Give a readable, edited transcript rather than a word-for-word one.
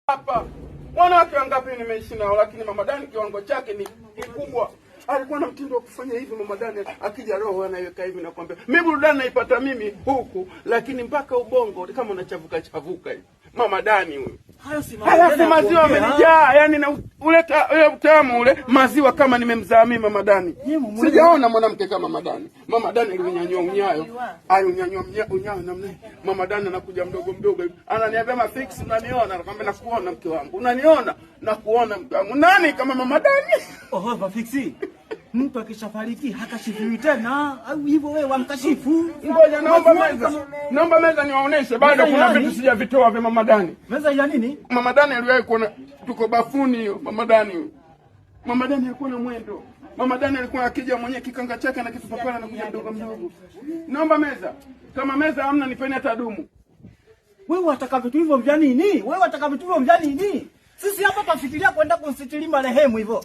Hapa wanawake wangapi nimeishi nao, lakini Mama Dani kiwango chake ni kikubwa. Alikuwa na mtindo wa kufanya hivi. Mama Dani akija roho anaiweka hivi na kuambia, mimi burudani naipata mimi huku, lakini mpaka ubongo kama unachavuka chavuka hivi. Mama Dani huyu. Hayo si Halafu maziwa amenijaa, yani na uleta ule utamu ule maziwa kama nimemzaa mimi Mama Dani. Sijaona mwanamke kama Mama Dani. Mama Dani aliunyanyua unyayo. Aliunyanyua unyayo namna hii. Mama Dani anakuja mdogo mdogo hivi. Ananiambia, "Mafix, unaniona?" Nakwambia, "Nakuona mke wangu." "Unaniona?" "Nakuona mke wangu." Nani kama Mama Dani? Oho, Mafiksi. Mtu akishafariki hakashifiwi tena. Au hivyo wewe wamkashifu? Ngoja, naomba meza. Naomba meza niwaoneshe, bado Meza kuna ya vitu nini? sijavitoa vya Mama Dani. Meza ya nini? Mama Dani aliwahi kuona tuko bafuni hiyo, Mama Dani huyo. Mama Dani alikuwa na mwendo. Mama Dani alikuwa akija mwenyewe kikanga chake na kitupapala anakuja mdogo mdogo. Naomba meza. Kama meza hamna, nipeni hata dumu. Wewe wataka vitu hivyo vya nini? Wewe wataka vitu hivyo vya nini? Sisi hapa twafikiria kwenda kumsitiri marehemu hivyo.